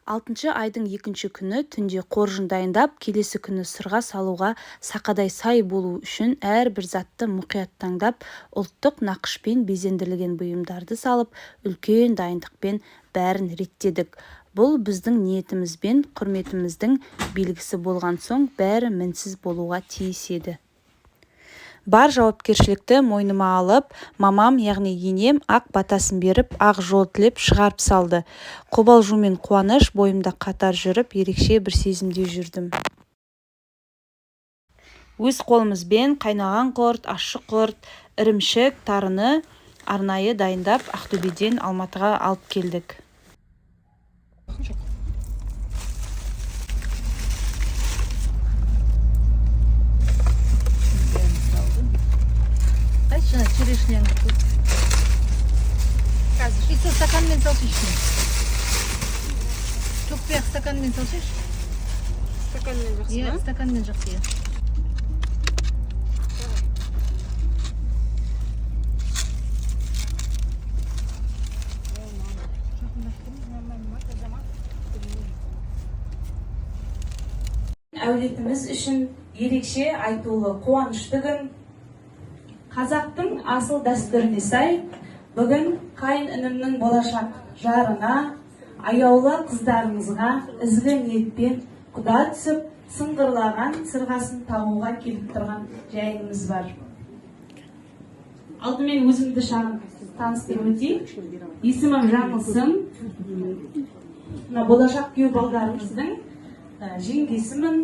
Алтыншы айдың екінші күні түнде қоржын дайындап, келесі күні сырға салуға сақадай сай болу үшін әрбір затты мұқият таңдап, ұлттық нақышпен безендірілген бұйымдарды салып, үлкен дайындықпен бәрін реттедік. Бұл біздің ниетіміз бен құрметіміздің белгісі болған соң бәрі мінсіз болуға тиіс еді. Бар жауапкершілікті мойныма алып, мамам, яғни енем ақ батасын беріп, ақ жол тілеп шығарып салды. Қобалжу мен қуаныш бойымда қатар жүріп, ерекше бір сезімде жүрдім. Өз қолымызбен қайнаған құрт, ащы құрт, ірімшік, тарыны арнайы дайындап, Ақтөбеден Алматыға алып келдік. Жоқ. Қайсы жаңа черешняңды қой. Қазір. И сол стаканмен салшы ішіне. Төкпей ақ стаканмен салсайшы. Стаканмен жақсы Иә, ма? Стаканмен жақсы, иә. Нормально ма, таза ма? Әулетіміз үшін ерекше айтулы қуанышты күн. Қазақтың асыл дәстүріне сай бүгін қайын інімнің болашақ жарына, аяулы қыздарымызға ізгі ниетпен құда түсіп, сыңғырлаған сырғасын тағуға келіп тұрған жайымыз бар. Алдымен өзімді шағын таныстырып өтейін. Есімім Жаңылсын. Мына болашақ күйеу балдарымыздың жеңгесімін,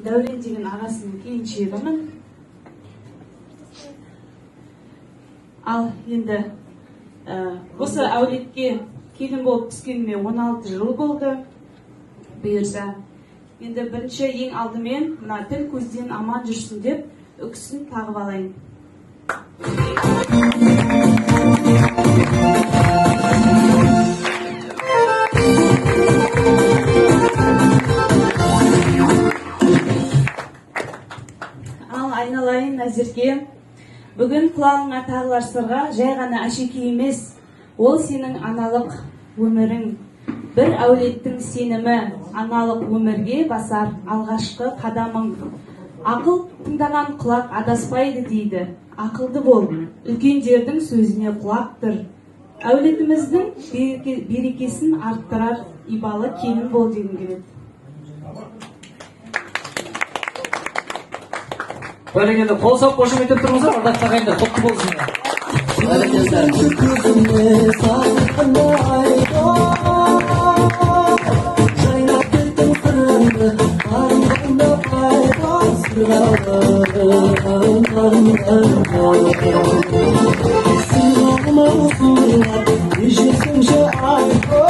Дәурен деген ағасының келіншегімін. Ал енді осы әулетке келін болып түскеніме 16 жыл болды. Бұйырса. Енді бірінші ең алдымен мына тіл көзден аман жүрсін деп үкісін тағып алайын. Ал айналайын Назерке, бүгін құлағыңа тағылар сырға жай ғана әшекей емес, ол сенің аналық өмірің. Бір әулеттің сенімі, аналық өмірге басар алғашқы қадамың. Ақыл тыңдаған құлақ адаспайды дейді. Ақылды бол, үлкендердің сөзіне құлақ түр. Әулетіміздің берекесін арттырар ибалы келін бол дегім келеді. Бәрекелді, қол соғып қошеметтеп тұрыңыздар, ардақты ағайындар, құтты болсын. Бәрекелді. Жайнап кеттің сырыңды, арманда айға сырғалым. Сырғалым-ау сыңғырлап, ежесіңше айға.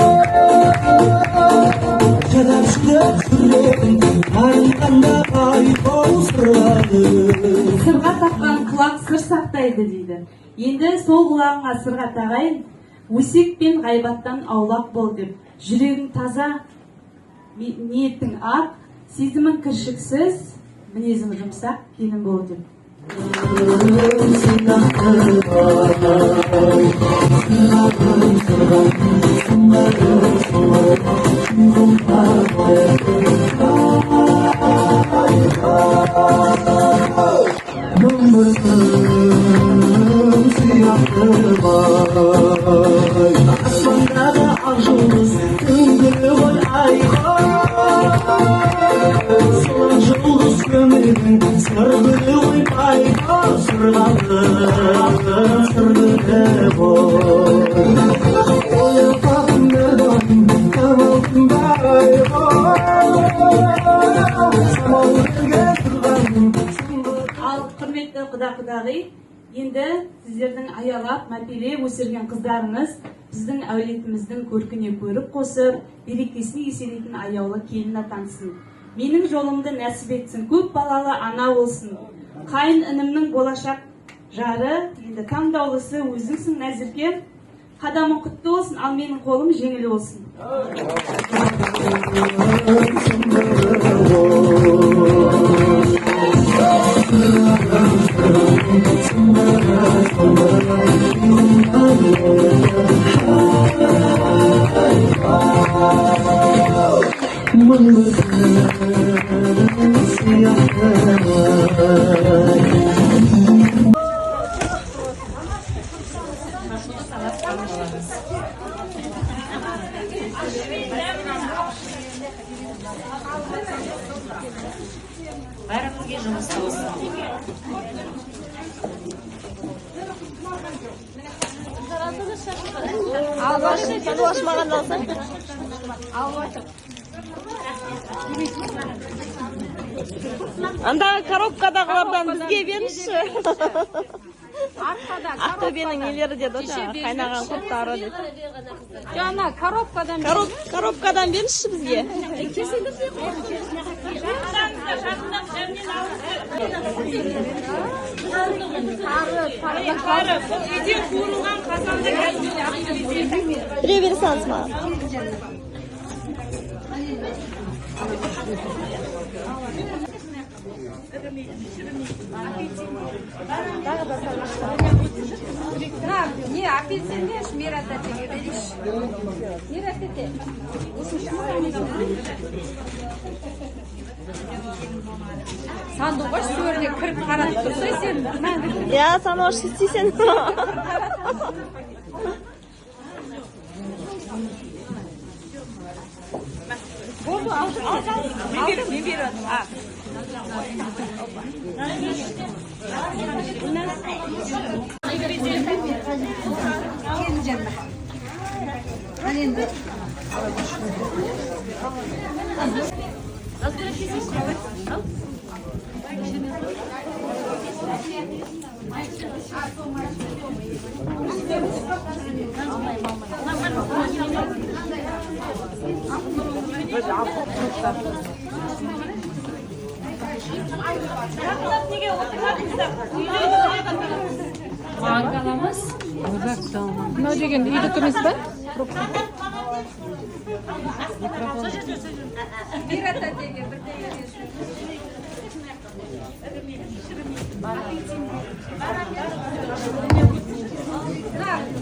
Жадап жүдеп жүрегім, арынғанда айға сырғады. Сырға таққан құлақ сыр сақтайды дейді. Енді сол құлағыңа сырға тағайын, өсек пен ғайбаттан аулақ бол деп. Жүрегің таза, ниетің ақ, сезімің кіршіксіз, мінезің жұмсақ келін бол деп. Мың бір күн сияқты бай, аспандағы ақ жұлдыз күнгілі ғой айға. Сол ақ жұлдыз көңілдің сыр гүлі ғой байға, сырғалым сыр гүлі ғой. Оятатын әрдайым таң алтындай ғой. Самал желге сырғаным. Ал құрметті құда құдағи, енді сіздердің аялап мәпелеп өсірген қыздарыңыз біздің әулетіміздің көркіне көрік қосып, берекесін еселейтін аяулы келін атансын. Менің жолымды нәсіп етсін, көп балалы ана болсын. Қайын інімнің болашақ жары, енді таңдаулысы өзіңсің Назерке. Қадамың құтты болсын, ал менің қолым жеңіл болсын. Мың бүркіт сияқты. Бәрімізге жұмыс болсын. Маған да алсаң. Анда коробкадағылардан бізге беріңізші. Ақтөбенің нелері деді ғой жаңағы, қайнаған құрттары деді. Жаңа коробкадан. Коробкадан беріңізші бізге. Біреу бере салыңыз маған. Не, апельсин берші, Мират тәтеге берейікші. Мират тәте. Сандуғаш сөріне кіріп қарап тұрса сен. Иә, Сануаш, істейсің. Болды, алдым. Мен беріп, мен беріп. Мынау деген үйдікі емес па? Мират тәтеге бірдеңе берші.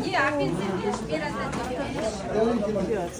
Не, апельсин берші, Мират тәтеге берейікші.